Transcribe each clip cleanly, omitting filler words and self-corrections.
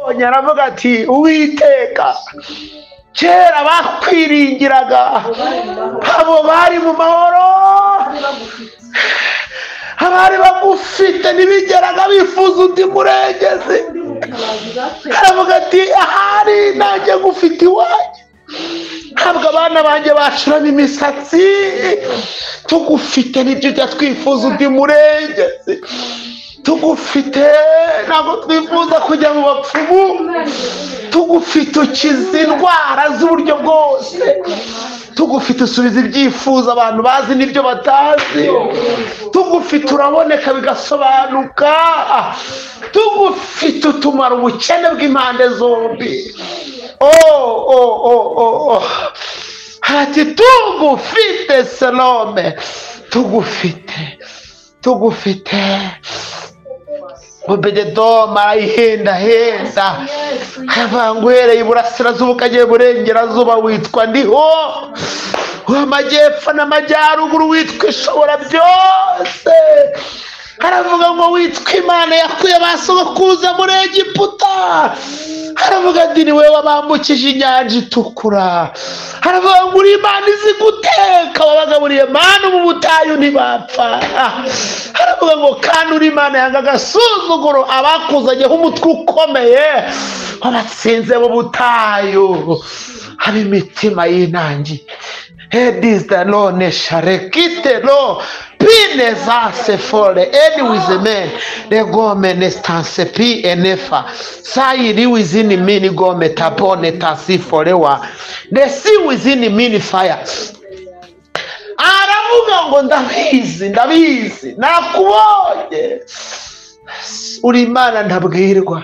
Abibonye aravuga ati Uwiteka, kera bakwiringiraga abo bari mu mahoro, abari bagufite ntibigeraga bifuza undi murengezi. Aravuga ati ahari nanjye ngufite iwanjye, ntabwo abana banjye bacuramo imisatsi, tugufite nibyo ujya twifuza undi murengezi, tugufite ntabwo twifuza kujya mu bapfumu, tugufite ukiza indwara z'uburyo bwose, tugufite usubiza ibyifuzo abantu bazi n'ibyo batazi, tugufite uraboneka bigasobanuka, tugufite utumara ubukene bw'impande zombi. Oh. Ati tugufite Salome, tugufite, tugufite. Obededomu arayihendahenda, aravuga uhereye iburasirazuba ukagera iburengerazuba witwa Ndiho, amajyepfo n'amajyaruguru witwa Ishobora byose. Aravuga ngo witwa Imana yakuye ba sogokuruza muri Egiputa. Aravuga ati ni wowe wabambukije inyanja itukura. Aravuga ngo uri Imana izi guteka, wabagaburiye manu mu butayu ntibapfa. Aravuga ngo kandi uri Imana yanga agasuzuguro, abakuzanyeho umutwe ukomeye wabatsinze mu butayu. Haba imitima y'inangi hedizalone sharekitelo pineza sefore eni wizeme regome nestanse pi enefa sayiri wizini mini gome tapone tasiforewa nesi wizini mini fire. Aravuga ngo ndabizi, ndabizi, nakubonye, uri Imana ntabwirwa,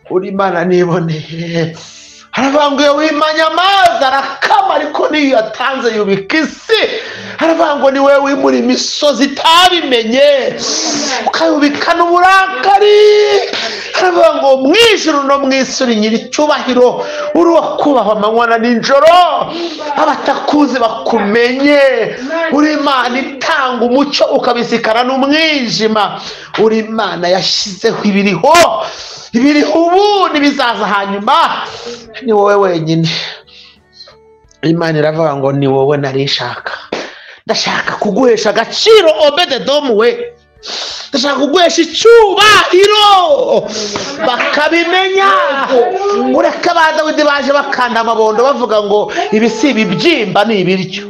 uri Imana niboneye. Aravuga ngo iyo wimanye amazi arakama, ariko niyo yatanze yubika isi. Aravuga ngo ni wowe wimura imisozi itabimenye, ukayubikana uburakari. Aravuga ngo mu ijuru no mu isi uri nyiricyubahiro, uri uwo kubahwa amanywa na nijoro, abatakuzi bakumenye. Uri Imana itanga umucyo ukabisikana n'umwijima, uri Imana yashyizeho ibiriho, ibiriho ubu n'ibizaza hanyuma, ni wowe wenyine. Imana iravuga ngo ni wowe nari nshaka, ndashaka kuguhesha agaciro Obededomu we, ndashaka kuguhesha icyubahiro bakabimenya. Ureke ba Dawidi baje bakanda amabondo bavuga ngo ibi si ibibyimba ni ibiryo.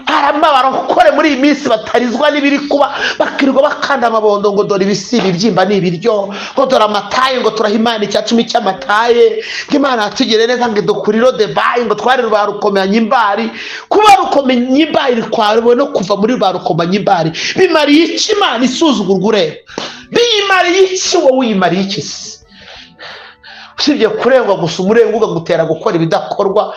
Harimo abarokore muri iyi minsi batarizwa n'ibiri kuba, bakirirwa bakanda amabondo ngo dore ibi si ibibyimba ni ibiryo, ngo dore amataye, ngo turaha Imana icya cumi cy'amataye, ngo Imana yatugiriye neza ngo idukuriro debayi, ngo twari ba rukomanyimbari. Kuba rukomanyimbari kwawe no kuva muri ba rukomanyimbari bimariye iki Imana isuzugurwa ureba? Bimariye iki wowe? Uyimariye iki se? Usibye kurengwa gusa, umurengo ukagutera gukora ibidakorwa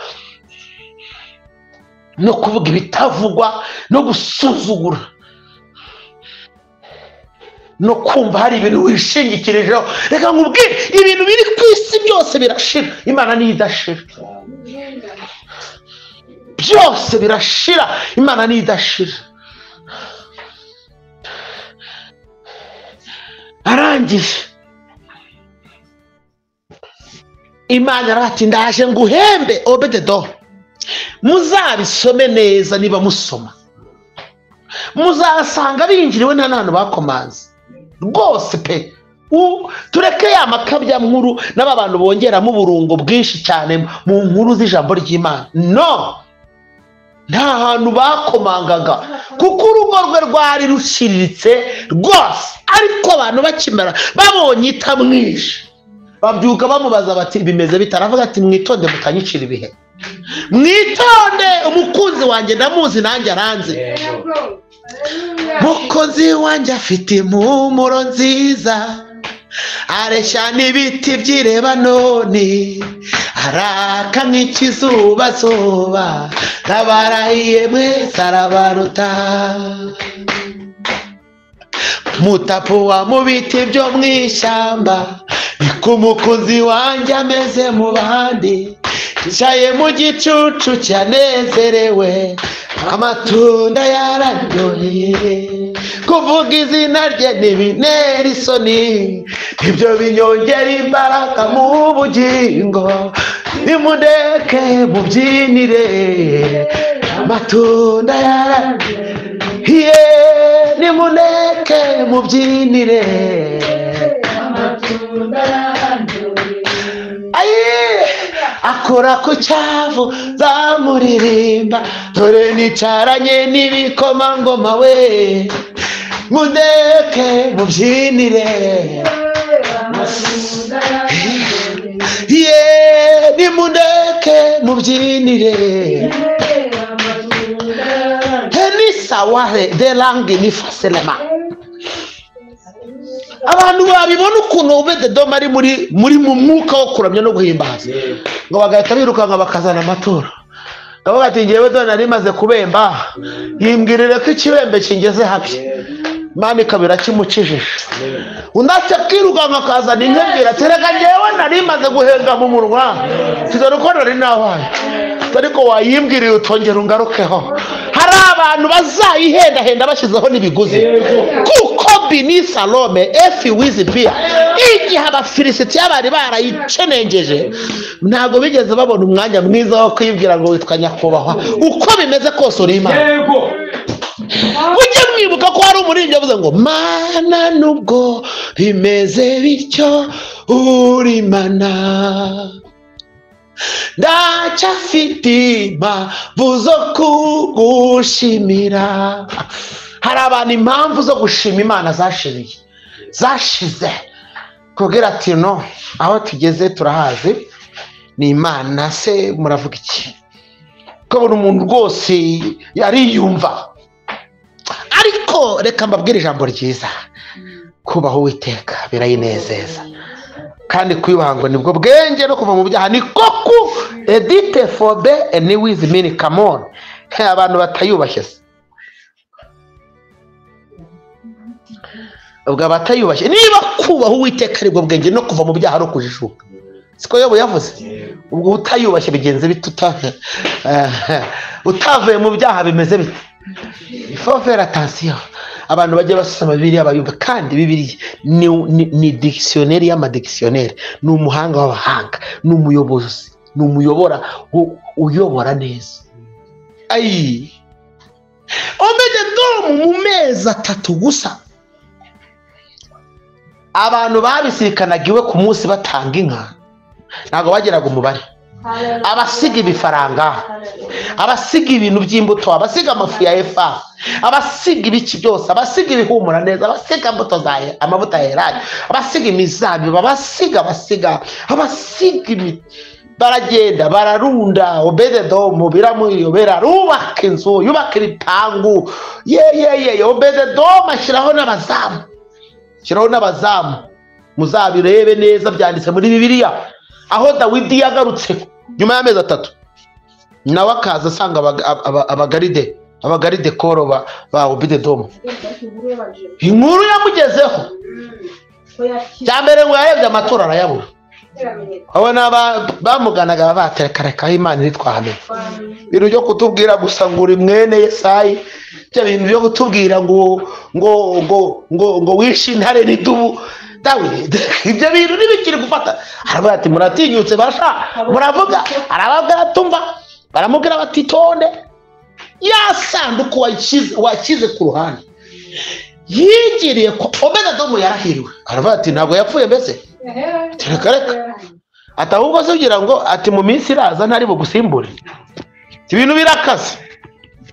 no kuvuga ibitavugwa no gusuzugura no kumva hari ibintu wishingikirijeho. Reka nkubwire, ibintu biri ku isi byose birashira, Imana niyo idashira. Byose birashira, Imana niyo idashira. Arangije Imana irati ndaje nguhembe Obededomu. Muzabisome neza niba musoma, muzasanga binjiriwe nta n'ahantu bakomanze rwose pe. Tureke ya makabya nkuru n'aba bantu bongeramo uburungo bwinshi cyane mu nkuru z'ijambo ry'Imana. No, nta hantu bakomangaga, kuko urugo rwe rwari ruciriritse rwose. Ariko abantu bakimara babonye itamwishe babyuka bamubaza bati bimeze bite? Aravuga ati mwitonde mutanyicira ibihe, mwitonde, umukunzi wanjye ndamuzi nanjye aranze. Mukunzi wanjye afite impumuro nziza, areshya n'ibiti by'i Lebanoni, araka nk'ikizubazuba, nabarahiye mwese arabaruta. Mutapuwa mu biti byo mu ishyamba, niko umukunzi wanjye ameze mu bandi, Cyaye mu gicucu cyanezerewe, amatunda yararyoheye. Kuvuga izina rye ntibintera isoni, ibyo binyongera imbaraga mu bugingo. Nimundeke mubyinire, amatunda yararyoheye. Nimundeke mubyinire, amatunda yararyoheye. Ayi, akora ku cyavu zamuririmba, dore nicaranye n'ibikomangoma we. Mundeke mubyinire, amatunda yararyoheye. Ye, nimundeke mubyinire. Amatunda yararyoheye. Ni sawa de langue ni facilement. Abantu babibona ukuntu Obededomu ari muri mu mwuka wo kuramya no guhimbaza, ngo bagahita birukanka bakazana amaturo. Ndavuga ati ngewe dore nari maze kubemba, yimbwirire ko ikibembe kingeze habi, Imana ikaba irakimukijije. Undi akirukanka akazana inka ebyiri, ati reka ngewe nari maze guhenga mu munwa, dore uko nari nabaye, ariko wayimbwiriye utongera ungarukeho. Hari abantu bazayihendahenda bashyizeho n'ibiguzi, kuko Bini Salome efi wizi pia, igihe Abafilisitiya bari barayicenengeje, ntabwo bigeze babona umwanya mwiza wo kwibwira ngo witwa nyakubahwa. Uko bimeze kose uri Imana. Mujye mwibuka ko hari umuririmbyi yavuze ngo mana nubwo bimeze bityo uri Imana, ndacyafite impamvu zo kugushimira. Hari abantu impamvu zo gushima Imana zashiriye, zashize, kubwira ati no, aho tugeze turahazi ni Imana. Se muravuga iki? Ko buri muntu rwose yariyumva. Ariko reka mbabwire ijambo ryiza, kubaho Uwiteka birayinezeza, kandi kuyubaha ngo nibwo bwenge no kuva mu byaha ni koku edite fobe eni wizi mini kamon. Abantu batayubashye se, ubwo abatayubashye, niba kubaho Uwiteka aribwo bwenge no kuva mu byaha no kujijuka, siko Yobu yavuze? Ubwo utayubashye bigenze bite? Utavuye mu byaha bimeze bite? Il faut faire attention. Abantu bajye basoma Bibiliya bayumva, kandi Bibiliya ni dictionnaire y'amadictionnaire, ni umuhanga w'abahanga, ni umuyobozi, ni umuyobora uyobora neza. Ayi, Obededomu mu mezi 3 gusa, abantu babisirikanaga iwe ku munsi batanga inka, ntabwo bageraga umubare. Abasiga ibifaranga, abasiga ibintu by'imbuto, abasiga amafu ya efa, abasiga ibiki byose, abasiga ibihumura neza, abasiga imbuto za amavuta ya elayo, abasiga imizabibu, abasiga baragenda bararunda. Obededomu biramuyobera, arubaka inzu, yubaka ibipangu, ye Obededomu ashyiraho n'abazamu, ashyiraho n'abazamu. Muzabirebe neza, byanditse muri Bibiliya, aho Dawidi yagarutse nyuma y'amezi 3, nawe akaza asanga abagaride koro ba Obededomu. Inkuru yamugezeho, cya mbere ngo yarebye amatora arayabura. Abo bamuganaga batereka reka aho Imana iri twahamenya. Ibintu byo kutubwira gusa ngo uri mwene Yesayi, ibyo bintu byo kutubwira ngo ngo ngo ngo ngo wishe intare n'idubu, Dawidi ibyo bintu ntibikiri gufata. Aravuga ati muratinyutse basha, muravuga. Arababwira atumva, baramubwira bati tonde ya sanduku washyize ku ruhande. Yigiriye ko Obededomu yarahiriwe. Aravuga ati ntabwo yapfuye mbese, reka reka. Ati ahubwo se ugira ngo ati mu minsi iraza ntari bugusimbure. Ibintu birakaze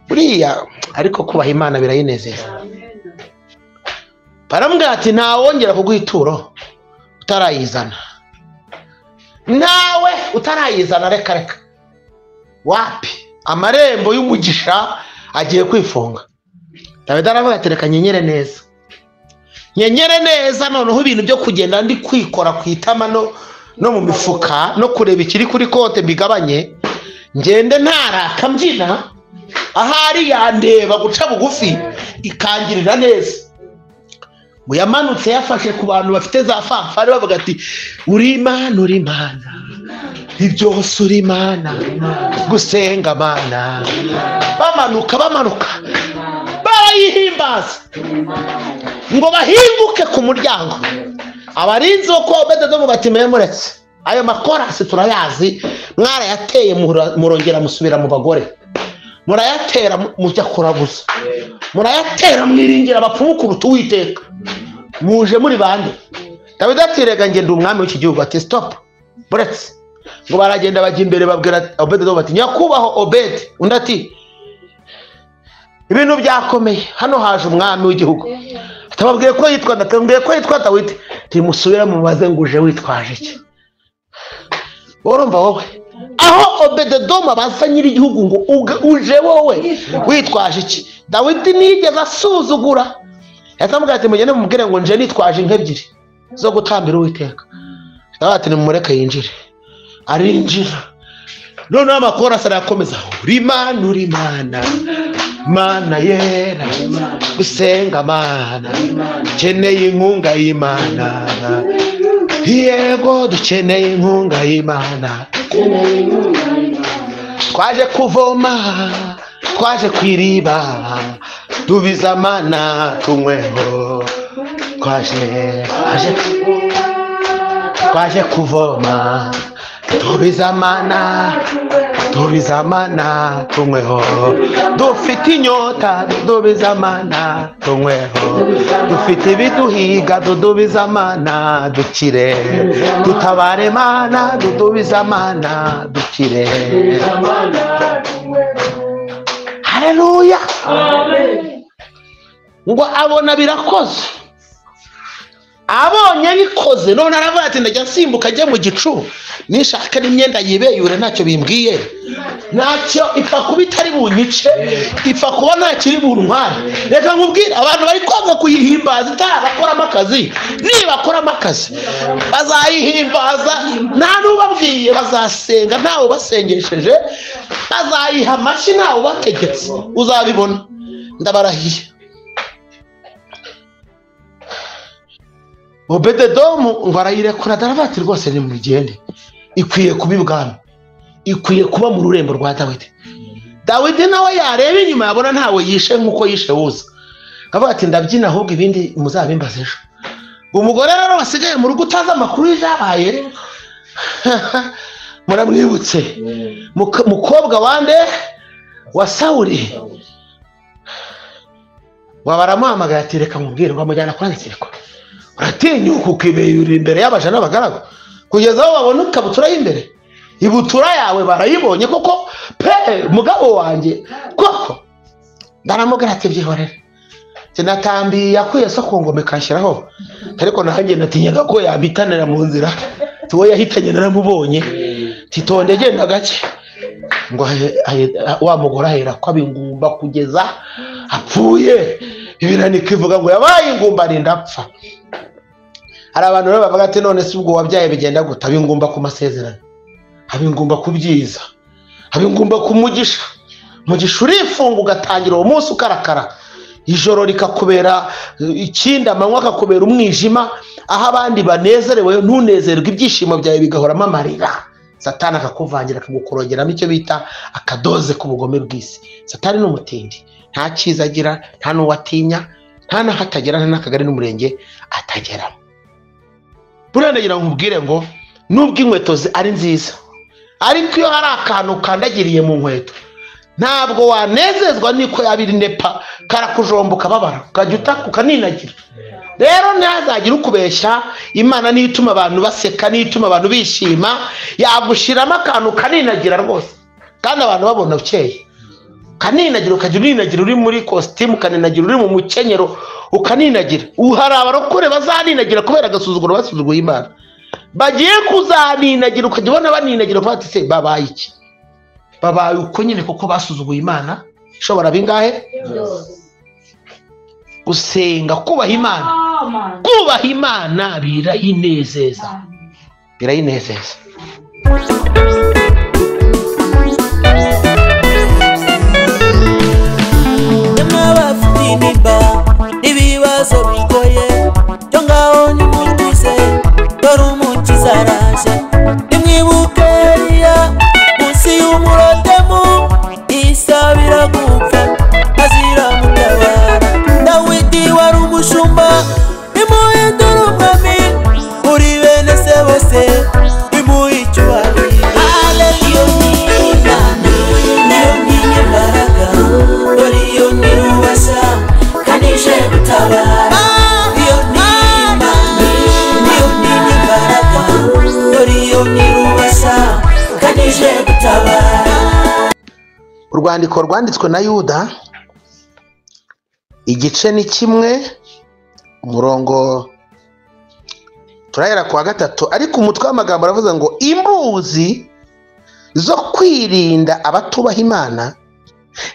buriya, ariko kubaha Imana birayinezeza. Baramubwira ati ntawongera kuguha ituro utarayizana, nawe utarayizana, reka reka. Wapi, amarembo y'umugisha agiye kwifunga. Dawidi aravuga ati reka nyenyere neza, nyenyere neza. Noneho ibintu byo kugenda ndi kwikora ku itama no mu mifuka no kureba ikiri kuri konte mbigabanye, ngende ntaraka mbyina, ahari yandeba guca bugufi ikangirira neza. Ngo yamanutse yafashe ku bantu bafite za fanfare bavuga ati uri Imana, uri Imana, Ibyose uri Imana, gusenga Mana. Bamanuka bamanuka barayihimbaza ngo bahinguke ku muryango. Abarinzi bo kwa Obededomu bati muretse ayo makorasi turayazi, mwarayateye murongera musubira mu bagore, murayatera mujya kuraguza, murayatera mwiringira abapfumu kuruta Uwiteka, muje muri bande? Dawidi ati rega njye ndi umwami w'iki gihugu. Ati stop, buretse. Ngo baragenda bajya imbere babwira Obededomu bati nyakubahwa Obedi. Undi ati ibintu byakomeye, hano haje umwami w'igihugu, atababwiye ko yitwa, atababwiye ko yitwa Dawidi. Timusubira mubaze ngo uje witwaje iki? Urumva wowe aho Obededomu abaza nyiri igihugu ngo uje wowe witwaje iki? Dawidi nigeze asuzugura, yatamubwira ati mugende mumubwire ngo nje nitwaje inka ebyiri zo gutambira Uwiteka. Dawidi ati nimumureke yinjire. Arinjira. Noneho amakorasi arakomeza, uri Imana, uri Imana, Mana yera, gusenga Mana, dukeneye inkunga y'Imana, yego dukeneye inkunga y'Imana, twaje kuvoma, twaje kwiriba, dubiza Mana tunyweho, twaje kuvoma, dubiza Mana, dubiza Mana tunyweho, dufite inyota, dubiza Mana tunyweho, dufite ibiduhiga, dudubiza Mana dukire, dutabare Mana, dudubiza Mana dukire. Haleluya. Ngo abona birakoze, abonye bikoze, none aravuga ati ndajya nsimbuka ajye mu gicu, nishaka n'imyenda yibeyure ntacyo bimbwiye, ntacyo ipfa kuba itari bunyice, ipfa kuba ntakiri buntware. Reka nkubwire, abantu bari kwanga kuyihimbaza itarakoramo akazi, nibakoramo akazi bazayihimbaza nta n'ubabwiye, bazasenga ntawe ubasengesheje, bazayiha amashyi ntawe ubategetse, uzabibona, ndabarahiye. Obededomu ngo arayirekura, aravuga rwose nimugende, ikwiye kuba ibwami, ikwiye kuba mu rurembo rwa Dawidi. Dawidi nawe yareba inyuma yabona ntawe yishe nk'uko yishe Uza, akavuga ati ndabyina ahubwo ibindi muzabimbaze ejo. Umugore rero wasigaye mu rugo utazi amakuru y'ibyabaye, muramwibutse, mukobwa wande wa Sawuli, baramuhamagaye ati reka mubwire, ngo amujyana kuri agakiriko. Uratinyuka ukibeyura imbere y'abaja n'abagaragu kugeza aho babona ikabutura y'imbere, ibutura yawe barayibonye koko pe mugabo wanjye koko. Ndaramubwira ati byihorere, sinatambiye yakuye so ku ngoma ikanshyiraho, ariko nanjye natinyaga ko yabitanira mu nzira, tuwo yahitanye naramubonye, titonde genda gake. Ngo wa mugore ahera ko abingumba kugeza apfuye. Ibiranika ivuga ngo yabaye ingumba arinda apfa. Hari abantu rero bavuga ati none se ubwo wabyaye bigenda gute? Abingumba ku masezerano, abingumba ku byiza, abingumba ku mugisha. Mugisha urifunga ugatangira uwo munsi ukarakara, ijoro rikakubera ikindi, amanywa akakubera umwijima, aho abandi banezerewe ntunezerwe, ibyishimo byawe bigahoramo amarira. Satani akakuvangira akagukorongeramo icyo bita akadoze k'ubugome bw'isi. Satani ni umutindi, nta cyiza agira, nta n'uwo atinya, nta n'aho atagera, nta n'akagari n'umurenge atageramo. Buriya ndagira ngo nkubwire ngo nubwo inkweto ari nziza, ariko iyo hari akantu ukandagiriye mu nkweto ntabwo wanezezwa niko yabiri nepa, karakujomba ukababara, ukajya utaka ukaninagira. Rero ntihazagira ukubeshya, Imana niyo ituma abantu baseka, niyo ituma abantu bishima, yagushiramo akantu kaninagira rwose, kandi abantu babona ukeye. Kaninagira, ukajya uninagira uri muri kositimu, ukaninagira uri mu mukenyero, ukaninagira. Hari abarokore bazaninagira kubera agasuzuguro basuzuguye Imana, bagiye kuzaninagira, ukajya ubona baninagira ukavuga ati se babaye iki? Babaye uko nyine kuko basuzuguye Imana. Ishobora bingahe? Gusenga, kubaha Imana, kubaha Imana birayinezeza, birayinezeza. Ibibazo bigoye byo ngaho nimurwize, dore umukiza araje, nimwibuke. Nyirubasha kandi ije gutabara. Urwandiko rwanditswe na Yuda, igice ni kimwe, umurongo turahera ku wa 3, ariko umutwe w'amagambo aravuze ngo imbuzi zo kwirinda abatubaha Imana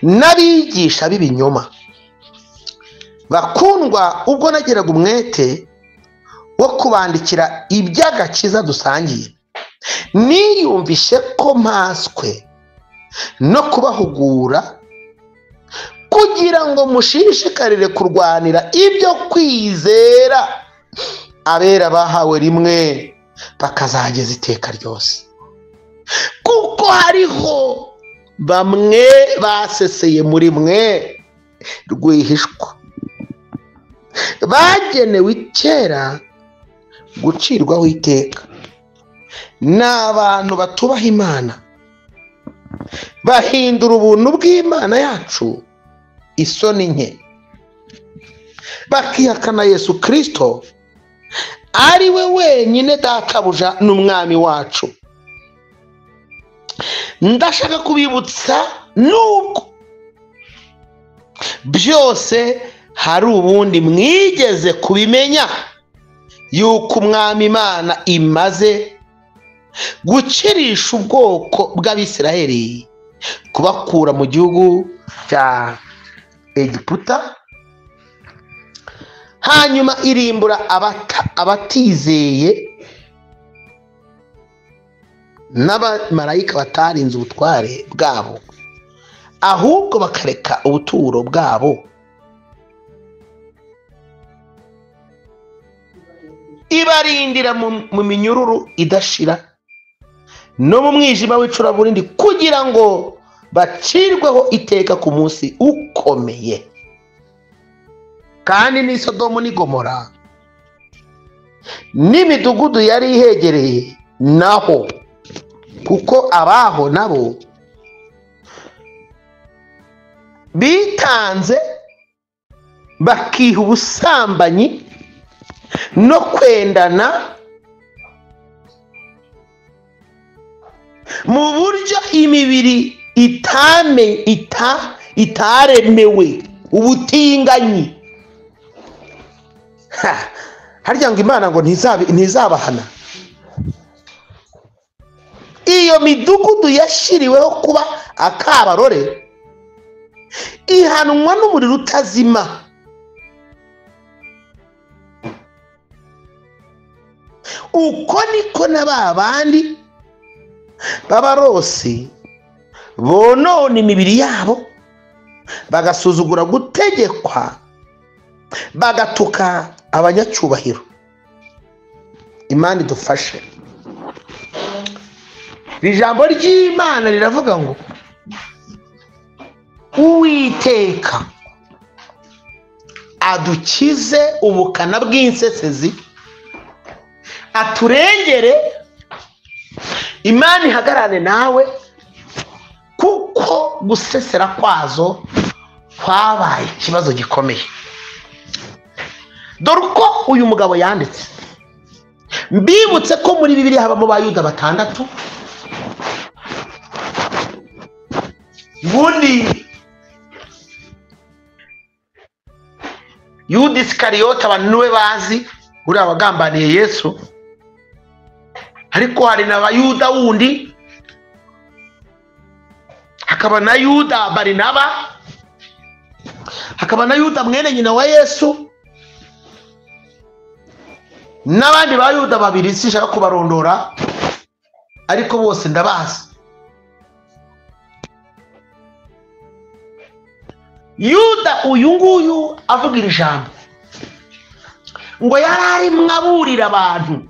n'abigisha b'ibinyoma. Bakundwa, ubwo nageraga umwete wo kubandikira iby'agakiza dusangiye, niyumvishe ko mpaswe no kubahugura kugira ngo mushishikarire kurwanira ibyo kwizera abera bahawe rimwe bakazageza iteka ryose. Kuko hariho bamwe baseseye muri mwe rwihishwa, bagenewe kera gucirwaho iteka, ni abantu batubaha Imana, bahindura ubuntu bw'Imana yacu isoni nke, bakihakana Yesu Kristo ari we wenyine databuja n'umwami wacu. Ndashaka kubibutsa nubwo byose hari ubundi mwigeze kubimenya, yuko umwami Imana imaze gukirisha ubwoko bw'Abisiraheli kubakura mu gihugu cya Egiputa, hanyuma irimbura abatizeye n'abamarayika batarinze ubutware bwabo, ahubwo bakareka ubuturo bwabo. Ibarindira mu minyururu idashira no mu mwijima w'icuraburindi, kugira ngo bacirweho iteka ku munsi ukomeye. Kandi ni Sodomu n'i Gomora n'imidugudu yari ihegereye naho, kuko abaho nabo bitanze bakiha ubusambanyi no kwendana mu buryo imibiri itaremewe ubutinganyi. Harya ngo Imana ngo ntizabahana. Iyo midugudu yashyiriweho kuba akabarore ihanwa n'umuriro utazima. Uko niko na ba bandi b'abarosi bonona imibiri yabo, bagasuzugura gutegekwa, bagatuka abanyacyubahiro. Imana idufashe. Ijambo ry'Imana riravuga ngo Uwiteka adukize ubukana bw'insesezi, aturengere, Imana ihagarare nawe, kuko gusesera kwazo kwabaye ikibazo gikomeye. Dore uko uyu mugabo yanditse. Mbibutse ko muri Bibiliya habamo ba Yuda 6. Ubundi Yuda Isikariyoti abantu niwe bazi, uriya wagambaniye Yesu, ariko hari na Bayuda wundi, hakaba na Yuda Barinaba, hakaba na Yuda mwene nyina wa Yesu, n'abandi ba Yuda babiri sinshaka kubarondora, ariko bose ndabazi. Yuda uyu nguyu avuga iri jambo ngo yari arimo aburira abantu.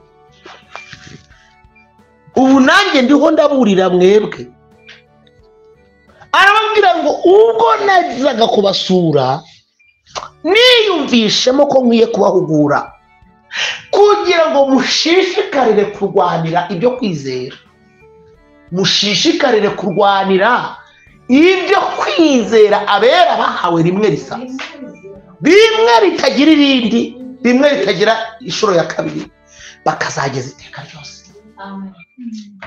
Ubu nanjye ndiho ndaburira mwebwe. Arababwira ngo ubwo nazaga kubasura niyumvishemo ko nkwiye kubahugura kugira ngo mushishikarire kurwanira ibyo kwizera, mushishikarire kurwanira ibyo kwizera abera bahawe rimwe risa, rimwe ritagira irindi, rimwe ritagira inshuro ya kabiri, bakazageza iteka ryose.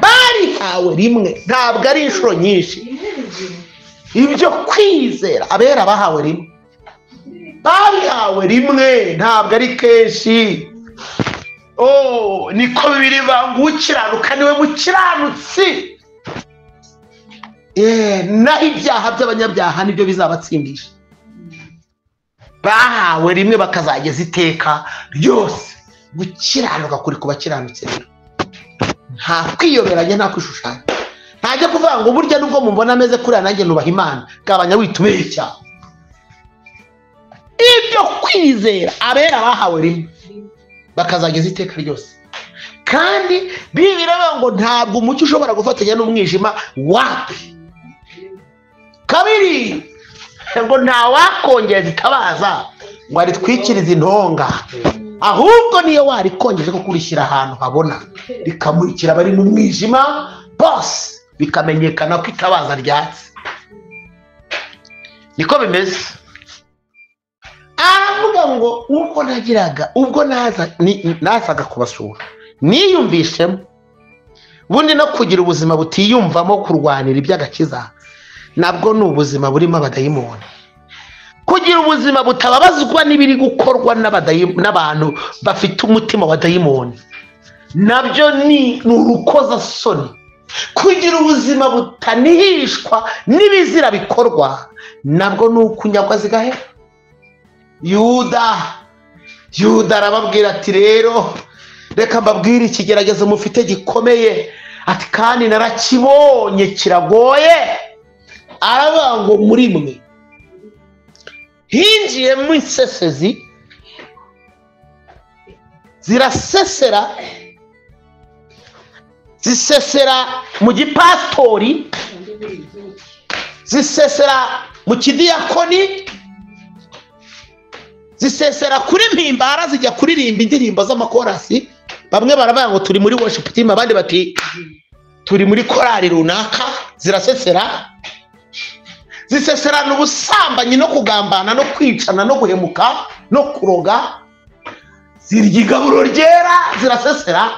Barihawe rimwe, ntabwo ari inshuro nyinshi. Ibyo kwizera abera bahawe rimwe, babihawe rimwe, ntabwo ari kenshi. Oh, niko bibiri banga ukiranuka niwe mukiranutsi. Naho ibyaha by'abanyabyaha nibyo bizabatsindisha. Bahawe rimwe bakazageza iteka ryose. Gukiranuka kuri ku bakiranutsi rero nta kwiyoberanya, nta kwishushanya, ntajya kuvuga ngo burya nubwo mubona ameze kuriya nanjye nubaha Imana. Gabanya witubeshya. Ibyo kwizera abera bahawe rimwe bakazageza iteka ryose. Kandi bibiraba ngo ntabwo umucyo ushobora gufatanya n'umwijima wapi. Kabiri, ngo nta wakongeza itabaza ngo aritwikirize intonga, ahubwo niyo warikongeje ko kurishyira ahantu habona rikamurikira abari mu mwijima bose, bikamenyekana ko itabaza ryatse. Niko bimeze. Aravuga ngo ubwo nagiraga, ubwo nazaga kubasura niyumvishemo. Ubundi no kugira ubuzima butiyumvamo kurwanira iby'agakiza nabwo ni ubuzima burimo abadayimoni. Kugira ubuzima butababazwa n'ibiri gukorwa n'abantu bafite umutima wa dayimoni nabyo ni urukozasoni. Kugira ubuzima butanihishwa n'ibizira bikorwa nabwo ni ukunyagwa zigahera. Yuda arababwira ati rero reka mbabwire ikigeragezo mufite gikomeye, ati kandi narakibonye kiragoye. Aravuga ngo muri mwe hinjiyemo insesezi zirasesera, zisesera mu gipastori, zisesera mu kidiyakoni, zisesera kuri mpimbara, zijya kuririmba indirimbo z'amakorasi. Bamwe baravuga ngo turi muri worship team, abandi bati turi muri korali runaka. Zirasesera, ziseserana ubusambanyi no kugambana no kwicana no guhemuka no kuroga, zirya igaburo ryera. Zirasesera,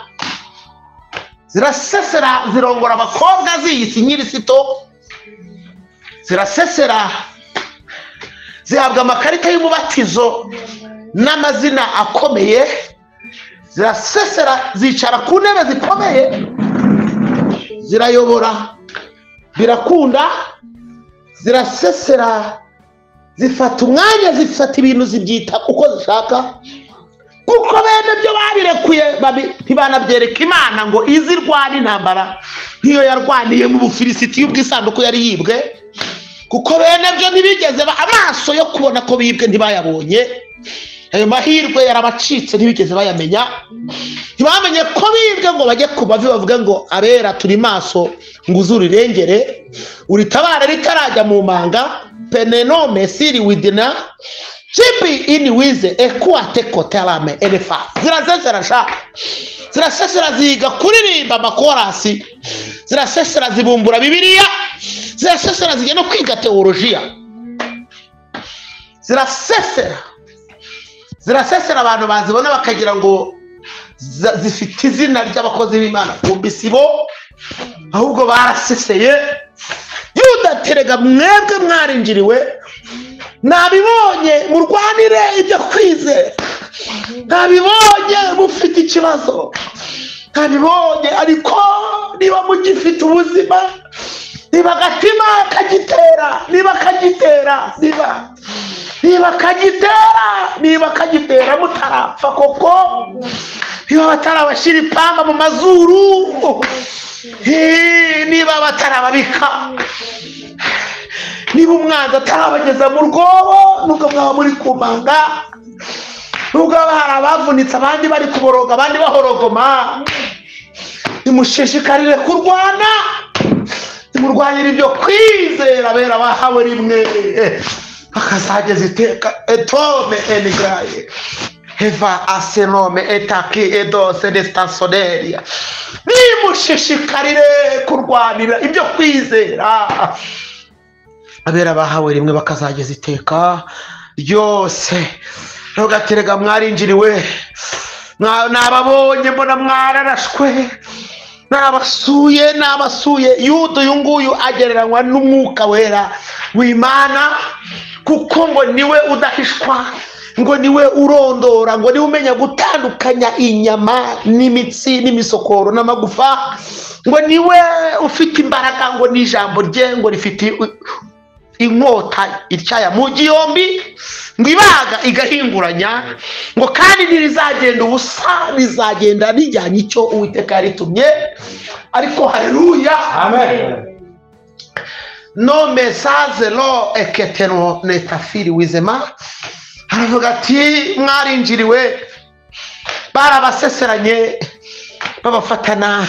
zirasesera, zirongora abakobwa ziyise nyirisito. Zirasesera, zihabwa amakarita y'umubatizo n'amazina akomeye. Zirasesera, zicara ku ntebe zikomeye, zirayobora birakunda. Zirasesera, zifata umwanya, zifata ibintu, zibyita uko zishaka, kuko bene byo babirekuye ntibanabyereka Imana ngo izirwana intambara nk'iyo yarwaniye mu Bufilisitiya ubw'isanduku yari yibwe. Kuko bene byo ntibigeze amaso yo kubona ko bibwe ntibayabonye. Ayo mahirwe yarabacitse, ntibigeze bayamenya. Ntibamenye ko bibwe ngo bajye ku mavi bavuge ngo abera turi maso ngo uzure irengere uritabare ritarajya mu manga. Penenome siri widina chibi ini wize ekuate kotelame elefa. Zirasesera sha, zirasesera ziga kuririmba amakorasi, zirasesera zibumbura Bibiliya, zirasesera zijya no kwiga teologiya. Zirasesera, zirasesera abantu bazibona bakagira ngo zifite izina ry'abakozi b'Imana, kumbi sibo, ahubwo baraseseye. Yuda terega mwebwe mwarinjiriwe, nabibonye murwanire ibyo kwizera, nabibonye mufite ikibazo, nabibonye ariko niba mugifite ubuzima, niba agatima kagitera, niba kagitera, niba kagitera, niba kagitera mutarapfa koko, niba batarabashyira ipamba mu mazuru, niba batarababika, niba umwanzi atarabageza mu rwobo, nubwo mwaba muri kumanga, nubwo hari abavunitse abandi bari kuboroga abandi bahorogoma, nimushishikarire kurwana, nimurwanire ibyo kwizera abera bahawe rimwe bakazageza iteka. Etome enigraye eva asenome etaki edose destasoneria. Nimushishikarire kurwanira ibyo kwizera abera bahawe rimwe bakazageza iteka ryose. Rugaterega mwarinjiriwe, nababonye mbona mwararashwe, Nabasuye nabasuye. Yuda uyu nguyu agereranywa n'umwuka wera w'Imana, kuko ngo niwe udahishwa, ngo niwe urondora, ngo niwe umenya gutandukanya inyama n'imitsi n'imisokoro n'amagufa, ngo niwe ufite imbaraga, ngo n'ijambo rye ngo rifite inkota ityaya mu gihombi, ngo ibaga igahinguranya, ngo kandi ntirizagenda ubusa, rizagenda rijyanye icyo Uwiteka yaritumye. Ariko haleluya, amen. No message lo eketeno netafiri wizema. Aravuga ati mwarinjiriwe, barabaseseranye babafatana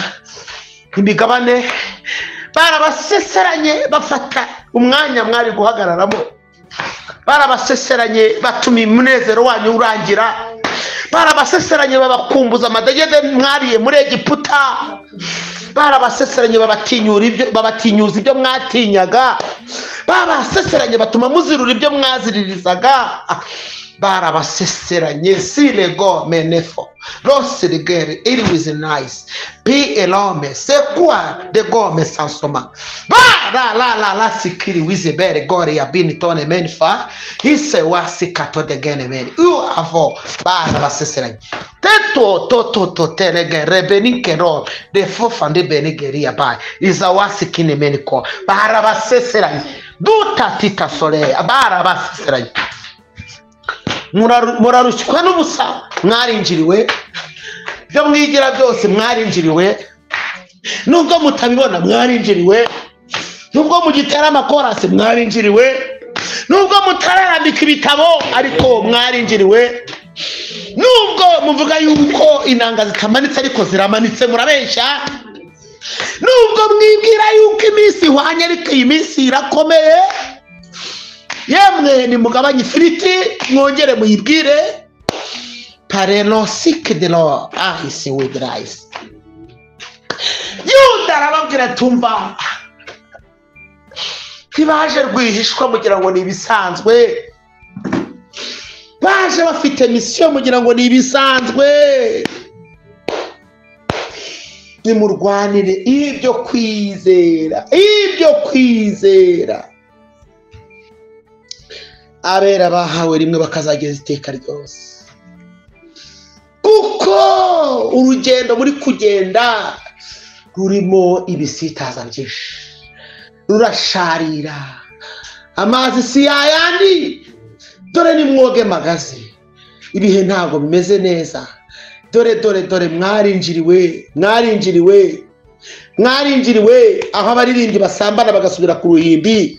imigabane, barabaseseranye bafata umwanya mwari guhagararamo, barabaseseranye batuma umunezero wanyu urangira, barabaseseranye babakumbuza amadegede mwariye muri Egiputa, barabaseseranye babatinyura ibyo, babatinyuza ibyo mwatinyaga, babaseseranye batuma muzirura ibyo mwaziririzaga, barabaseseranye. Sirego menefo rosirigere iri with nice bi elome sekwa de gome sansoma ba la la la la sikiri wize bere gore ya bini tone menfa hise wasikato de gene meni u avo. Barabaseseranye teto to to to terege rebenikero de fofande benigeria ba iza wasikine meniko. Barabaseseranye duta tita sole. Barabaseseranye. Murarushywa n'ubusa, mwarinjiriwe. Ibyo mwigira byose mwarinjiriwe, nubwo mutabibona mwarinjiriwe, nubwo mugitera amakorasi mwarinjiriwe, nubwo mutararambika ibitabo ariko mwarinjiriwe, nubwo muvuga yuko inanga zitamanitse ariko ziramanitse murabeshya, nubwo mwibwira yuko iminsi ihwanye ariko iyi minsi irakomeye. Yemwe nimugabanye ifiriti mwongere muyibwire pareno sike de lo ahisi with rice. Yuda arababwira tumva, ntibaje rwihishwa mugira ngo ni ibisanzwe, baje bafite misiyo mugira ngo ni ibisanzwe. Nimurwanire ibyo kwizera, ibyo kwizera. Abera bahawe rimwe bakazageza iteka ryose, kuko urugendo muri kugenda rurimo ibisitaza byinshi, rurasharira, amazi si yayandi. Dore nimwoge magazi, ibihe ntabwo bimeze neza. Dore dore dore mwarinjiriwe, mwarinjiriwe, mwarinjiriwe. Aho abaririmbyi basambana bagasubira ku ruhimbi,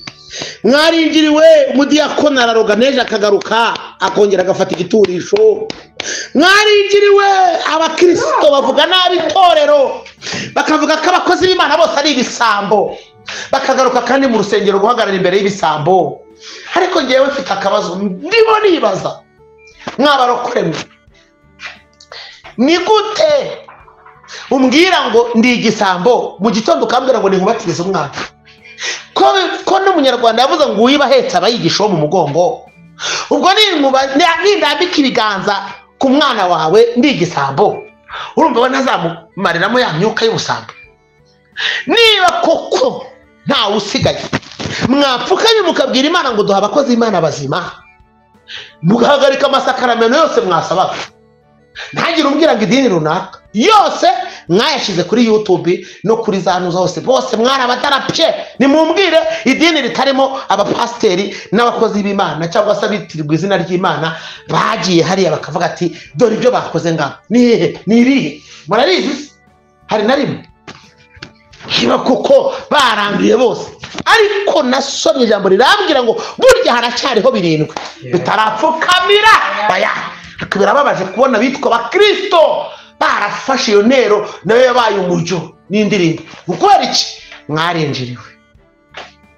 mwarinjiriwe. Umudiyakoni araroga neje akagaruka akongera agafata igiturisho. Mwarinjiriwe. Abakristo bavuga nabi itorero, bakavuga ko abakozi b'Imana bose ari ibisambo, bakagaruka kandi mu rusengero guhagarara imbere y'ibisambo. Ariko ngewe mfite akabazo ndimo nibaza, mwabarokore mwe, ni gute umbwira ngo ndi igisambo mu gitondo ukambwira ngo ninkubatirize umwana? Ko n'umunyarwanda yavuze ngo uwiba ahetse aba yigisha uwo mu mugongo. Ubwo nindambika ibiganza ku mwana wawe ndi igisambo, urumva we ntazamumariramo ya myuka y'ubusambo? Niba koko ntawe usigaye, mwapfukamye mukabwira Imana ngo duha abakozi Imana bazima, mugahagarika amasakaramentu yose mwasabaga, ntagire umbwira ngo idini runaka yose mwayashize kuri YouTube no kuri za ntuza hose, bose mwarabadarapye. Nimumbwire idini ritarimo abapasiteri n'abakozi b'Imana cyangwa se abitirirwa izina ry'Imana bagiye hariya bakavuga ati dore ibyo bakoze ngaho ni hehe, ni irihe? Murarizi? Hari na rimwe kiba kuko baranduye bose. Ariko nasomye ijambo rirambwira ngo burya haracyariho 7 bitarapfukamira baya. Birababaje kubona bitwa abakristo barafashe iyo ntero nayo yabaye umuryo n'indirimbo. Gukora iki? Mwarinjiriwe,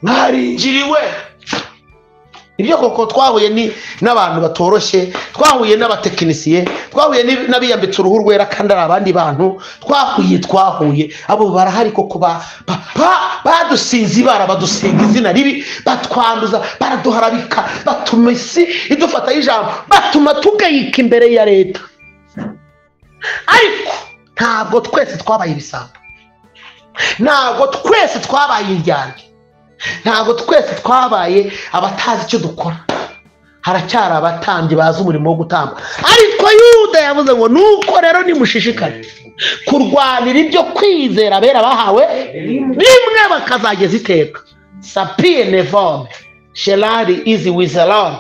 mwarinjiriwe. Ibyo koko twahuye ni n'abantu batoroshye, twahuye n'abatekinisiye, twahuye n'abiyambitse uruhu rwera kandi ari abandi bantu, twahuye abo barahari koko badusize ibara, badusiga izina ribi, batwanduza, baraduharabika, batuma isi idufataho ijambo, batuma tugayika imbere ya leta. Ariko ntabwo twese twabaye ibisambo. Ntabwo twese twabaye indyarya, ntabwo twese twabaye abatazi icyo dukora. Haracyari abatambyi bazi umurimo wo gutamba. Ariko Yuda yavuze ngo nuko rero nimushishikare kurwanira ibyo kwizera abera bahawe rimwe bakazageza iteka. Sapie nevome shelari izi wizalon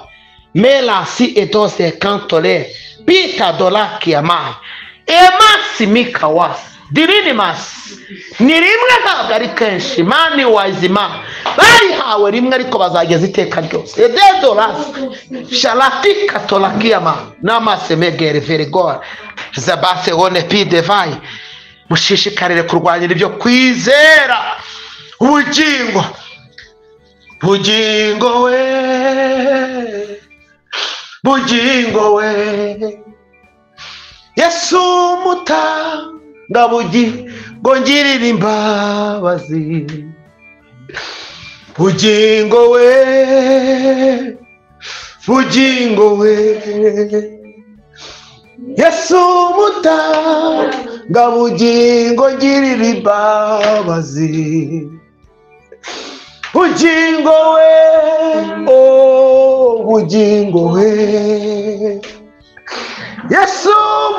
melasi edose kantole pita dolaki amai emasi mikawasi dirinimas. Ni rimwe, ntabwo ari kenshi. Mani wazima barihawe rimwe ariko bazageza iteka ryose. Ededoras shalati katolakiyama namase megere verigor zabase one pidevai. Mushishikarire kurwanyira ibyo kwizera ubugingo. Bugingo we, bugingo we, Yesu mutanga bugingo ngirira imbabazi. Bugingo we, bugingo we, Yesu mutanga bugingo ngirira imbabazi. Bugingo we, oh bugingo we, Yesu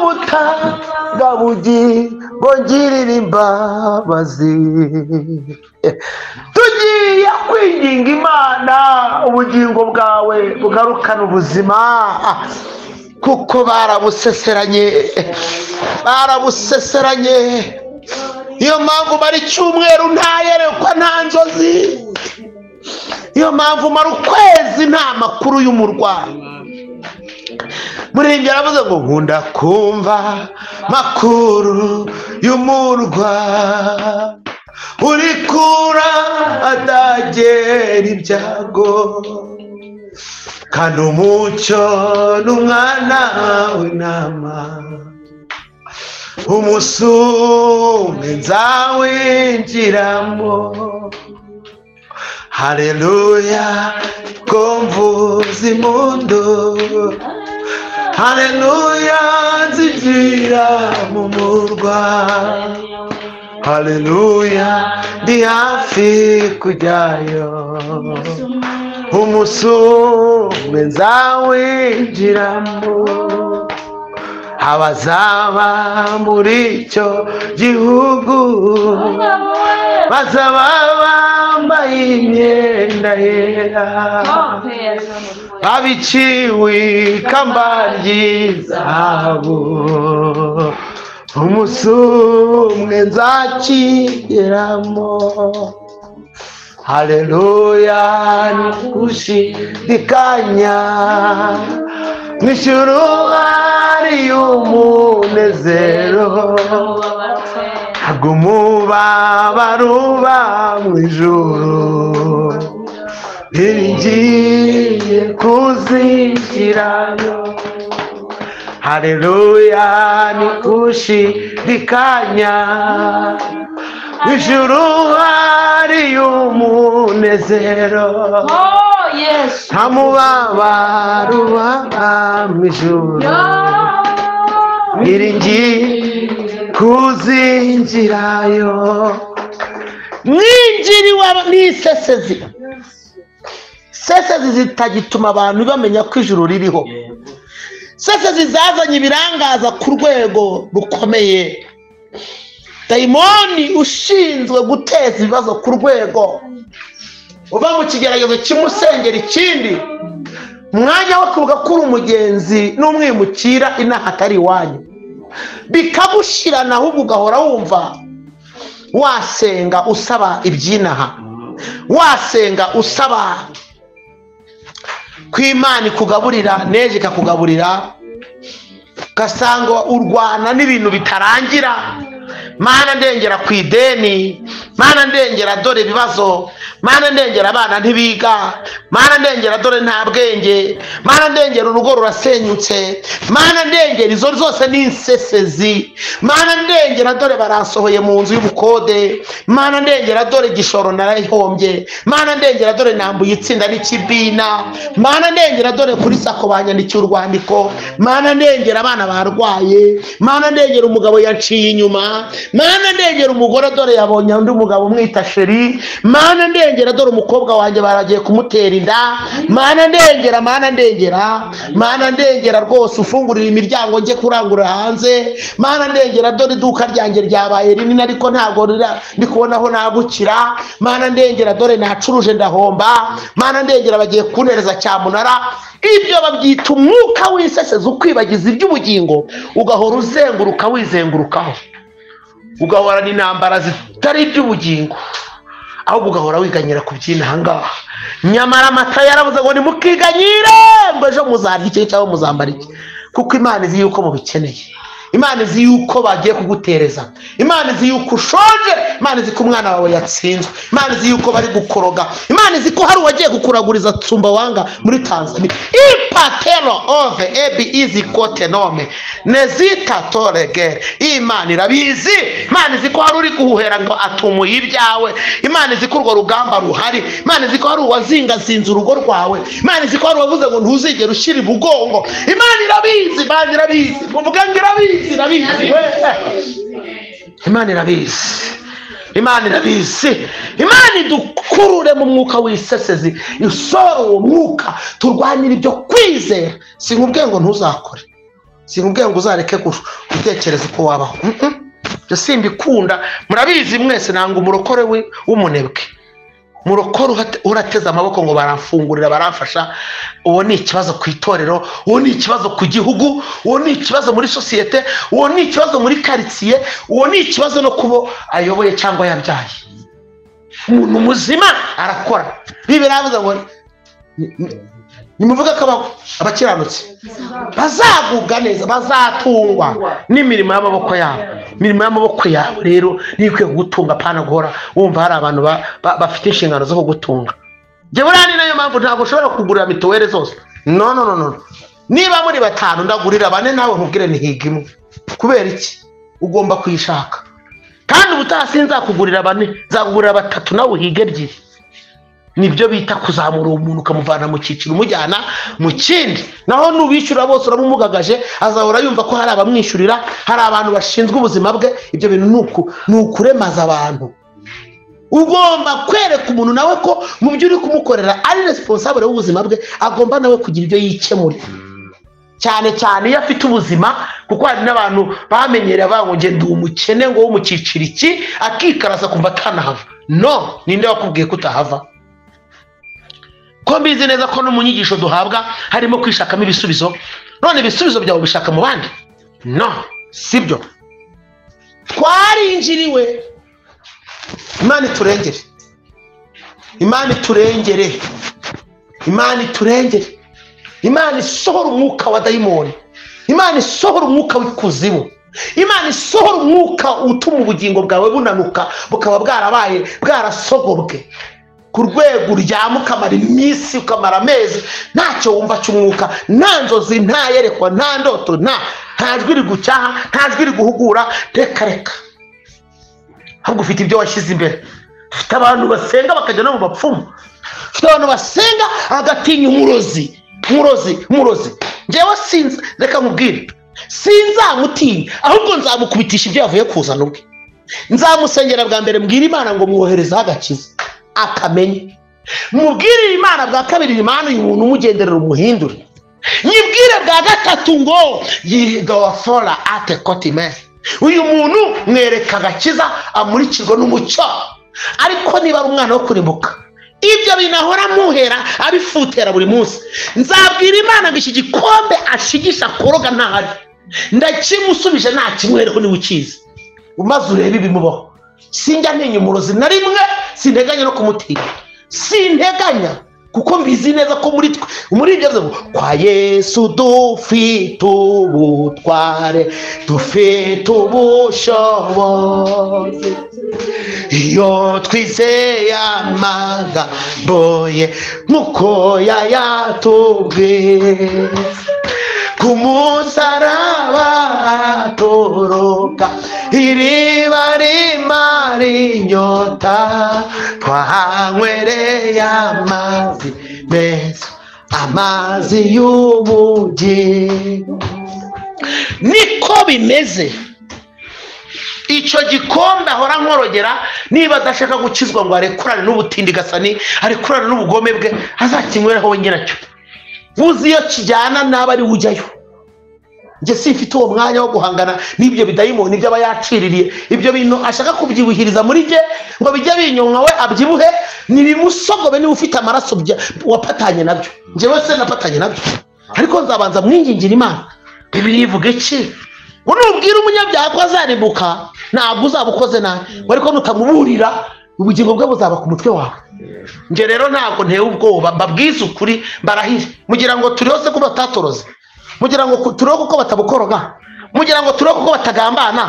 mutanga bugingo ngirira imbabazi. Tugiye kwinginga Imana ubugingo bwawe bugarukana ubuzima, kuko barabuseseranye, barabuseseranye. Iyo mpamvu mara icyumweru ntayerekwa, nta nzozi. Iyo mpamvu mara ukwezi nta makuru y'umurwa. Muririmbyi aravuze ngo nkunda kumva makuru y'umurwa uri kura atagera ibyago, kandi umucyo n'umwana w'intama, umusume nzawinjiramo. Haleluya, ko mvuza impundu, haleluya, nzinjira mu murwa, haleluya, ndi hafi kujyayo, umusume nzawinjiramo. Abazaba muri icyo gihugu bazaba bambaye imyenda yera, babiciwe ikamba ry'izahabu, umusumwe nzakigeramo. Haleluya, nikushidikanya, mw'ijuru hari umunezero, ntabwo umubabaro uba mw'ijuru, biringiye kuzinjirayo. Haleluya, nikushidikanya, mw'ijuru hari umunezero, nta mubabaro uba mw'ijuru, biringiye kuzinjirayo. Mwinjiriwe n'isesezi, sesezi zitagituma abantu bamenya ko ijuru ririho. Sesezi zazanye ibirangaza ku rwego rukomeye. Dayimoni ushinzwe guteza ibibazo ku rwego, uva mu kigeragezo kimusengera ikindi, umwanya wo kuvuga ko uri umugenzi n'umwimukira inaha atari iwanyu, bikagushirana, ahubwo ugahora wumva wasenga usaba ibyinaha, wasenga usaba ko Imana ikugaburira neje ikakugaburira, ugasanga urwana n'ibintu bitarangira. Mana ndengera ku ideni, Mana ndengera dore ibibazo, Mana ndengera abana ntibiga, Mana ndengera dore nta bwenge, Mana ndengera urugo rurasenyutse, Mana ndengera izo zose ni insesezi, Mana ndengera dore baransohoye mu nzu y'ubukode, Mana ndengera dore igishoro narayihombye, Mana ndengera dore nambuye itsinda n'ikibina, Mana ndengera dore kuri sako banyandikiye urwandiko, Mana ndengera abana barwaye, Mana ndengera umugabo yaciye inyuma, Mana ndengera umugore dore yabonye undi mugabo umwita sheri. Mana ndengera dore umukobwa wanjye baragiye kumutera inda. Mana ndengera, Mana ndengera, Mana ndengera rwose ufungurira imiryango njye kurangura hanze. Mana ndengera dore iduka ryanjye ryabaye rinini ariko ntabwo ndi kubona aho nagukira. Mana ndengera dore nacuruje ndahomba. Mana ndengera bagiye kuntereza cyamunara. Ibyo babyita umwuka w'isesezi ukwibagiza iby'ubugingo, ugahora uzenguruka wizengurukaho, ugahorana intambara zitari iby'ubugingo, ahubwo ugahora wiganyira ku by'inahangaha. Nyamara Matayo yaravuze ngo nimukiganyire ngo ejo muzarya iki cyangwa muzambara iki, kuko Imana izi yuko mubikeneye. Imana izi yuko bagiye kugutereza. Imana izi yuko ushonje. Imana izi ko umwana wawe yatsinzwe. Imana izi yuko bari gukoroga. Imana izi ko hari uwagiye kukuraguriza tsumba wanga muri Tanzania. Ipatelo ove ebi izi kote nome nezita toregere. Imana irabizi. Imana izi ko hari uri guhuhera ngo atumuye ibyawe. Imana izi ko urwo rugamba ruhari. Imana izi ko hari uwazingazinze urugo rwawe. Imana izi ko hari uwavuze ngo ntuzigere ushyira ibugongo. Imana irabizi. Imana irabizi. Muvuga ngo irabizi. Imana irabizi. Imana irabizi. Imana idukurure mu mwuka w'isesezi, isoro uwo mwuka, turwanire ibyo kwizera. Sinkubwiye ngo ntuzakore, sinkubwiye ngo uzareke gutekereza uko wabaho. Ibyo simbikunda, murabizi mwese. Nanga umurokore w'umunebwe, murokore urateze amaboko ngo baramfungurira baramfasha. Uwo ni ikibazo ku itorero, uwo ni ikibazo ku gihugu, uwo ni ikibazo muri sosiyete, uwo ni ikibazo muri karitsiye, uwo ni ikibazo no kubo ayoboye cyangwa yabyaye. Umuntu muzima arakora. Bibiliya iravuze ngo nimuvuga ko abakiranutsi bazagubwa neza, bazatungwa n'imirimo y'amaboko yabo. Imirimo y'amaboko yawe rero niyo ikwiye kugutunga, apana guhora wumva hari abantu bafite inshingano zo kugutunga. Njye buriya ni nayo mpamvu ntabwo ushobora kugurira mituweli zose. No, no, no, no. Niba muri batanu ndagurira bane, nawe nkubwire nihiga imwe. Kubera iki? Ugomba kuyishaka. Kandi ubutaha sinzakugurira bane, nzakugurira batatu nawe uhige ebyiri. Nibyo bita kuzamura umuntu ukamuvana mu cyiciro umujyana mu kindi. Naho nubishyura bose uramumugagaje, azahora yumva ko hari abamwishyurira, hari abantu bashinzwe ubuzima bwe. Ibyo bintu ni ukuremaza abantu. Ugomba kwereka umuntu nawe ko mu byo uri kumukorera ari responsable w'ubuzima bwe, agomba nawe kugira ibyo yikemura. Cyane cyane iyo afite ubuzima, kuko hari n'abantu bamenyereye bavuga ngo ndi umukene ngo wo mu cyiciro iki, akikarasa kumva atanahava. No, ninde wakubwiye ko utahava? Ko mbizi neza ko no mu nyigisho duhabwa harimo kwishakamo ibisubizo. None ibisubizo byawe ubishaka mu bandi? No, sibyo. Twarinjiriwe. Imana iturengere. Imana iturengere. Imana iturengere. Imana isohora umwuka wa dayimoni. Imana isohora umwuka w'ikuzimu. Imana isohora umwuka utuma ubugingo bwawe bunanuka, bukaba bwarabaye bwarasogobwe ku rwego uryama ukamara iminsi, ukamara amezi ntacyo wumva cy'umwuka, nta nzozi, nta yerekwa, nta ndoto, nta jwi rigucyaha, nta jwi riguhugura. Reka reka, ahubwo ufite ibyo washyize imbere. Ufite abantu basenga bakajya no mu bapfumu. Ufite abantu basenga agatinya umurozi, umurozi, umurozi. Njyewe sinzi, reka nkubwire, sinzamutinya, ahubwo nzamukubitisha ibyo yavuye kuzana ubwe. Nzamusengera bwa mbere, mbwira Imana ngo mwoherezeho agakiza akamenye. Mubwirire Imana bwa kabiri, Imana uyu muntu umugenderera umuhindure. Nyibwire bwa gatatu ngo yidofora ate kotime, uyu muntu mwereka agakiza amurikirwa n'umucyo. Ariko niba ari umwana wo kurimbuka, ibyo binahora muhera abifutera buri munsi, nzabwira Imana ngo iki gikombe ashigisha koroga ntahari, ndakimusubije nta kimwereko niwe ukizi. Umaze urebe ibimubaho. Sinjya ntinya umurozi na rimwe, sinteganya no kumutinya, sinteganya, kuko mbizi neza ko muri twe, muri ibyo ngo kwa Yesu dufite ubutware, dufite ubushobozi, iyo twizeye amagambo ye nk'uko yayatubwiye, ku musaraba aturuka iriba rimara inyota, twahanywereye amazi meza, amazi y'ubugingo. Niko bimeze. Icyo gikombe ahora nkorogera, niba adashaka gukizwa ngo arekurane n'ubutindigasani, arekurane n'ubugome bwe, azakinywereho we nyiracyo. Buzi iyo kijyana n'aba ari ujyayo. Njye simfite uwo mwanya wo guhangana n'ibyo bidayimoni ibyo aba yaciririye, ibyo bintu ashaka kubyibuhiriza muri jye ngo bijye binyonka we abyibuhe, nibimusogobe niba ufite amaraso wapatanye nabyo. Njyewe se napatanye nabyo, ariko nzabanza mwingingira Imana. Bibiliya ivuga iki? Ngo nubwira umunyabyaha ko azarimbuka ntabwo uzaba ukoze nabi, ariko nutamuburira ubugingo bwe buzaba ku mutwe wawe. Njye rero ntabwo ntewe ubwoba, mbabwize ukuri, mbarahire. Mugira ngo turi hose ko batatoroze, mugira ngo turiho kuko batabukoroga, mugira ngo turiho kuko batagambana,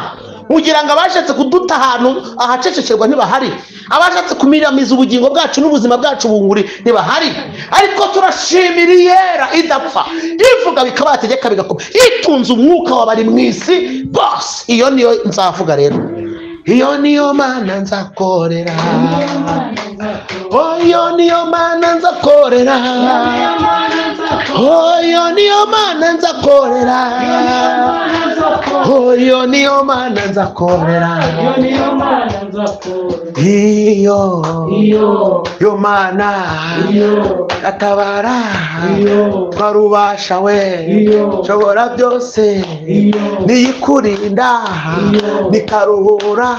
mugira ngo abashatse kuduta ahantu ahacecekerwa ntibahari, abashatse kumiramiza ubugingo bwacu n'ubuzima bwacu bunguri ntibahari. Ariko turashimira Iyera idapfa, ivuga bikaba, yategeka bigakoma, itunze umwuka w'abari mu isi bose. Iyo niyo nzavuga rero, iyo niyo Mana nzakorera, iyo niyo Mana nzakorera, iyo niyo Mana nzakorera, iyo niyo Mana nzakorera, iyo Mana atabara twarubasha we, nshobora byose, niyikurinda nikaruhura,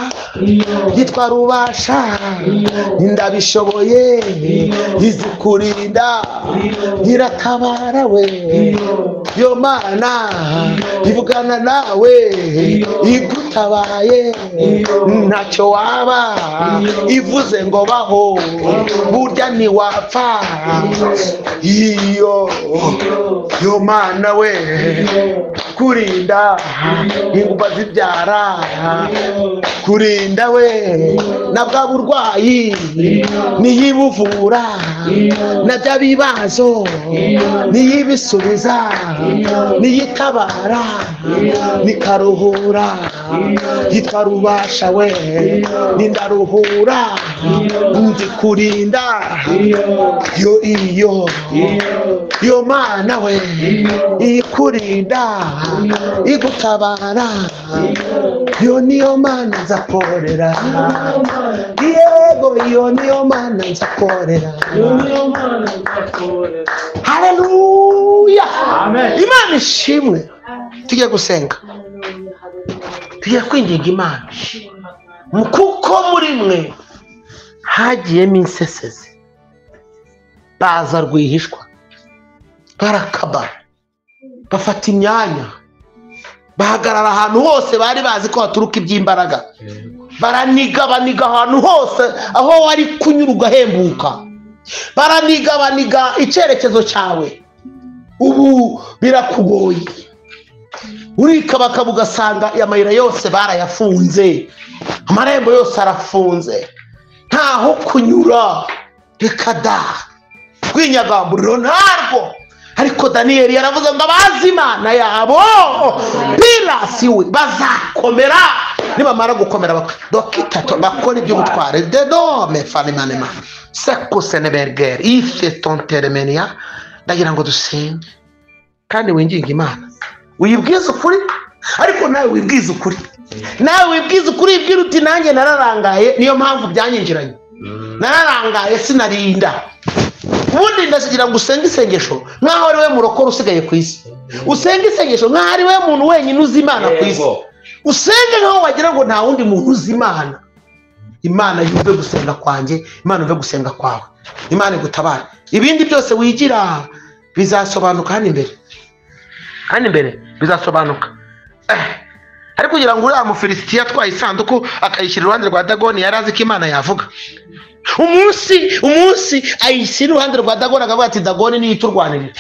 yitwa rubasha, ndabishoboye, izikurinda iratabara we. Yo Mana ivugana nawe, igutabaye ntacyo waba, ivuze ngo baho burya ntiwapfa. Iyo yo Mana we kurinda ingumba zibyara, kurinda we na bwa burwayi niyibuvura, na bya bibazo niyibisubiza, niyitabara nikaruhura, yitwa rubasha we, nindaruhura nzi kurinda. Yo iyo yo Mana we ikurinda igutabara, yo niyo Mana nzakorera, yego iyo niyo Mana nzakorera. Haleluya, Imana ishimwe. Tugiye gusenga, tugiye kwinginga Imana, kuko muri mwe hagiyemo insesezi, baza rwihishwa, barakabara, bafata imyanya, bahagarara ahantu hose bari bazi ko haturuka iby'imbaraga, baraniga baniga ahantu hose aho wari kunyura ugahembuka, baraniga baniga icyerekezo cyawe. Ubu birakugoye, urikabakaba ugasanga amayira yose barayafunze, amarembo yose arafunze, ntaho kunyura. Reka da, rw'inyagamburiro ntarwo. Ariko Daniyeli yaravuze ngo abazi Imana yabo birasi we bazakomera, nibamara gukomera dokitato bakora iby'ubutware dedome fanimanema sekuseneberger ife tonteremenia. Ndagira ngo dusenge kandi winginge Imana, uyibwize ukuri, ariko nawe wibwize ukuri, nawe wibwize ukuri, ibwira uti nanjye nararangaye, niyo mpamvu byanyinjiranye, nararangaye sinarinda. Ubundi ndasigira ngo usenge isengesho nkaho ari we murokore usigaye ku isi, usenge isengesho nkaho ari we muntu wenyine uzi Imana ku isi, usenge nkaho wagira ngo nta wundi muntu uzi Imana. Imana yumve gusenga kwanjye, Imana yumve gusenga kwawe, Imana igutabara. Ibindi byose wigira bizasobanuka hano imbere, hano imbere bizasobanuka. Ariko kugira ngo uriya Mufilisitiya atwaye isanduku akayishyira iruhande rwa Dagoni, yari azi ko Imana yavuga. Umunsi ayishyira iruhande rwa Dagoni akavuga ati Dagoni niyo iturwanirira.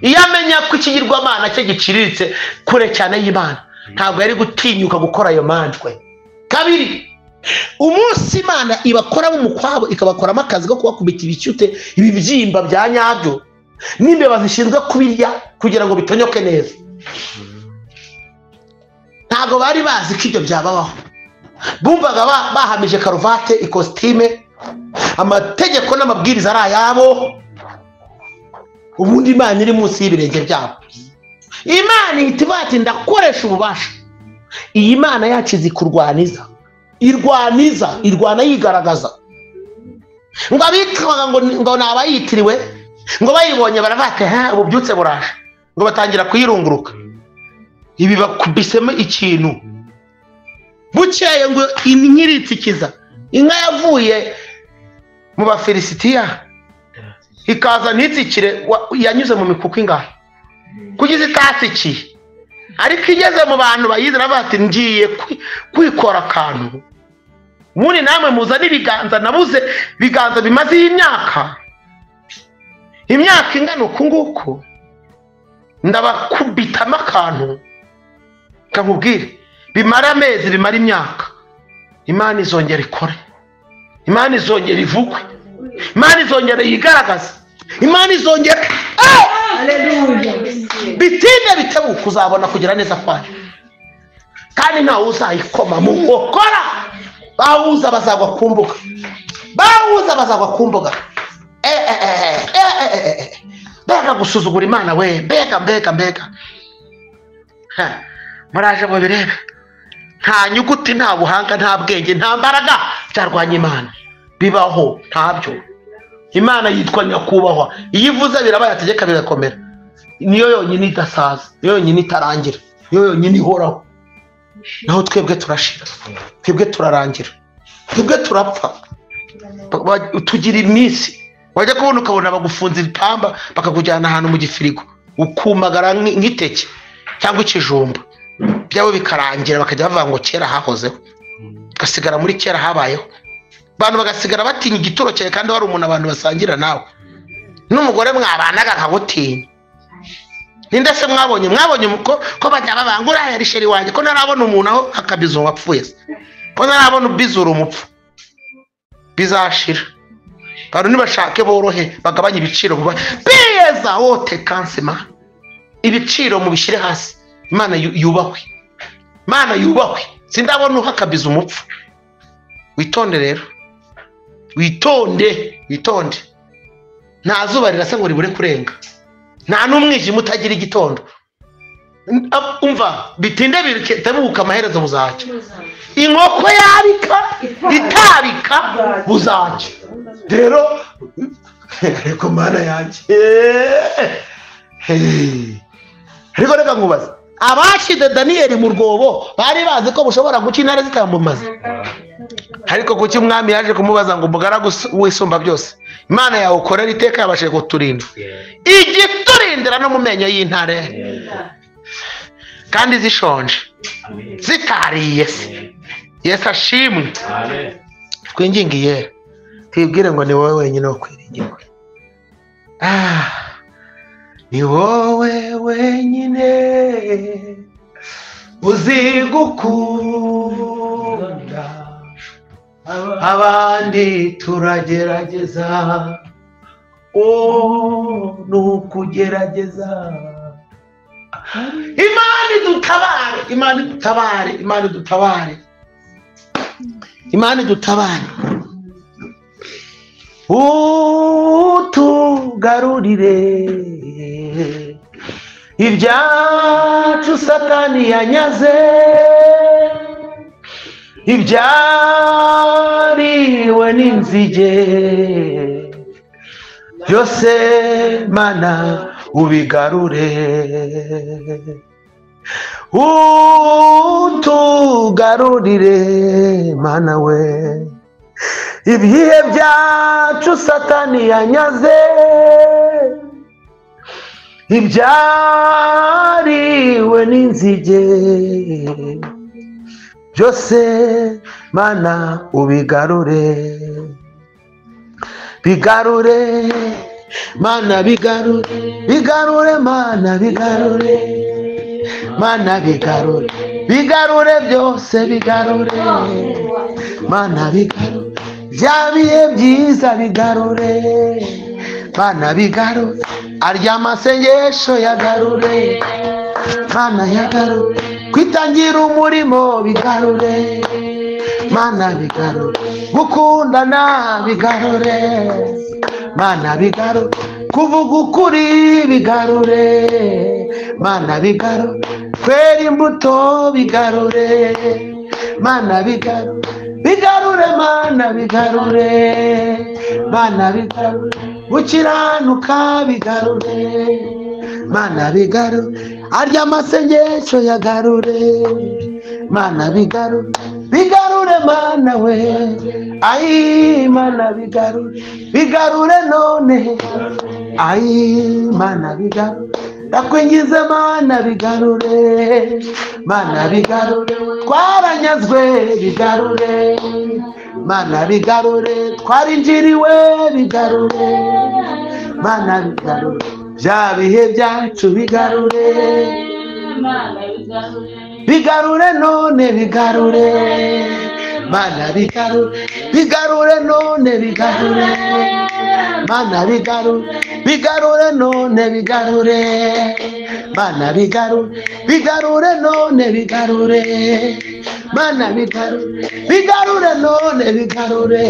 Iyo amenya ko ikigirwamana cye giciriritse kure cyane y'Imana, ntabwo yari gutinyuka gukora ayo manjwe. Kabiri, umunsi Imana ibakoramo umukwabo, ikabakoramo akazi ko kubakubita ibicyute, ibibyimba bya nyabyo n'imbeba zishinzwe kubirya kugira ngo bitonyoke neza. Ntabwo bari bazi ko ibyo byababaho. Bumvaga bahamije karuvate, ikositime, amategeko n'amabwiriza ari ayabo, ubundi Imana iri munsi y'ibirenge byabo. Imana ihita ivuga ati ndakoresha ububasha, Iyi Mana yacu izi kurwaniza, irwaniza, irwana yigaragaza. Ngo abitwaga ngo ni abayitiriwe, ngo bayibonye baravate ha ububyutse buraje, ngo batangira kuyirunguruka. Ibi bakubisemo ikintu bukeye ngo inkiritsikiza. Inka yavuye mu Bafilisitiya ikaza ntitsikire, yanyuze mu mikuku ingahe kugeza itatsikiye, ariko igeze mu bantu bayizera bati ngiye kwikora akantu. Ubundi namwe muzana ibiganza, nabuze ibiganza bimaze imyaka ingana uku nguku, ndabakubitamo akantu kakubwire bimara amezi, bimara imyaka. Imana izongera ikore, Imana izongera ivugwe, Imana izongera yigaragaze, Imana izongera. Haleluya. Bitinde bitebuka uzabona kugira neza kwayo, kandi ntawe uzayikoma mu nkokora. Bawuza bazagwa ku mbuga, bawuza bazagwa ku mbuga. Mbega gusuzugura Imana we, mbega mbega mbega. Muraje ngo birebe. Nta nyuguti, nta buhanga, nta bwenge, nta mbaraga byarwanya Imana, bibaho ntabyo. Imana yitwa nyakubahwa, iyo ivuze birabaye, ategeka bigakomera. Niyo yonyine idasaza, niyo yonyine itarangira, niyo yonyine ihoraho. Naho twebwe turashira, twebwe turarangira, twebwe turapfa, tugira iminsi. Wajya kubona ukabona bagufunze ipamba, bakakujyana ahantu mu gifirigo, ukumagara nk'iteke cyangwa ikijumba, byawe bikarangira, bakajya bavuga ngo kera hahozeho, ugasigara muri kera habayeho. Abantu bagasigara batinya igituro cyawe, kandi wari umuntu abantu basangira nawe. N'umugore mwabanaga akagutinya. Ninde se mwabonye ko bajya babangura ya risheri wanjye, ko narabona umuntu aho akabizo wapfuye, ko narabona ubizura umupfu. Bizashira. Abantu nibashake borohe, bagabanye ibiciro vuba. Beza wote kansima, ibiciro mubishyire hasi. Imana yubahwe, Imana yubahwe. Sindabona uhakabiza umupfu. Witonde rero, witonde, witonde. Nta zuba rirasa ngo ribure kurenga, nta n'umwijima utagira igitondo. Umva, bitinde bitebuka, amaherezo buzacya. Inkoko yarika itarika buzacya. Rero ariko Mana yanjye, ariko reka nkubaze, abashyize Daniyeli mu rwobo bari bazi ko bushobora guca intare zitamumaze? Ariko kuki umwami yaje kumubaza ngo umugaragu wisumba byose, Imana yawe ukorera iteka yabashije kuturinda, igiturindira no mu menyo y'intare, kandi zishonje zitariye se. Yesu ashimwe. Twingingiye twibwire ngo ni wowe wenyine wo kwiringirwa. Ni wowe wenyine uzi gukunda, abandi turagerageza, ni ukugerageza. Imana idutabare, Imana idutabare, Imana idutabare, Imana idutabare. Utugarurire ibyacu Satani yanyaze, ibyariwe n'inzige byose, Mana ubigarure. Utugarurire Mana we, ibihe byacu Satani yanyaze, ibyariwe n'inzige byose, Mana ubigarure. Bigarure Mana, bigarure, bigarure Mana, bigarure Mana, bigarure, bigarure byose, bigarure Mana, bigarure bya bihe byiza, bigarure Mana, bigarure arya masengesho yagarure Mana, yagarure kwitangira umurimo, bigarure Mana, bigarure gukundana, bigarure Mana, bigarure kuvuga ukuri, bigarure Mana, bigarure Kwera imbuto bigarure, Mana bigarure, bigarure Mana bigarure, Mana bigarure, gukiranuka bigarure, Mana bigarure, arya amasengesho yagarure, Mana bigarure, bigarure Mana we, ayi Mana bigarure, bigarure none, ayi Mana bigarure, ndakwingize Mana bigarure, Mana bigarure, twaranyazwe bigarure, Mana bigarure, twarinjiriwe bigarure, Mana bigarure, bya bihe byacu bigarure, bigarure none bigarure, Mana bigarure, bigarure none bigarure, Mana bigarure, bigarure none bigarure, Mana bigarure, bigarure none bigarure, Mana bigarure, bigarure none bigarure,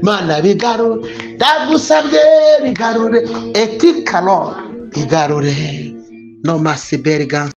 Mana bigarure, ndagusabye bigarure, etikalo bigarure, no masiberga.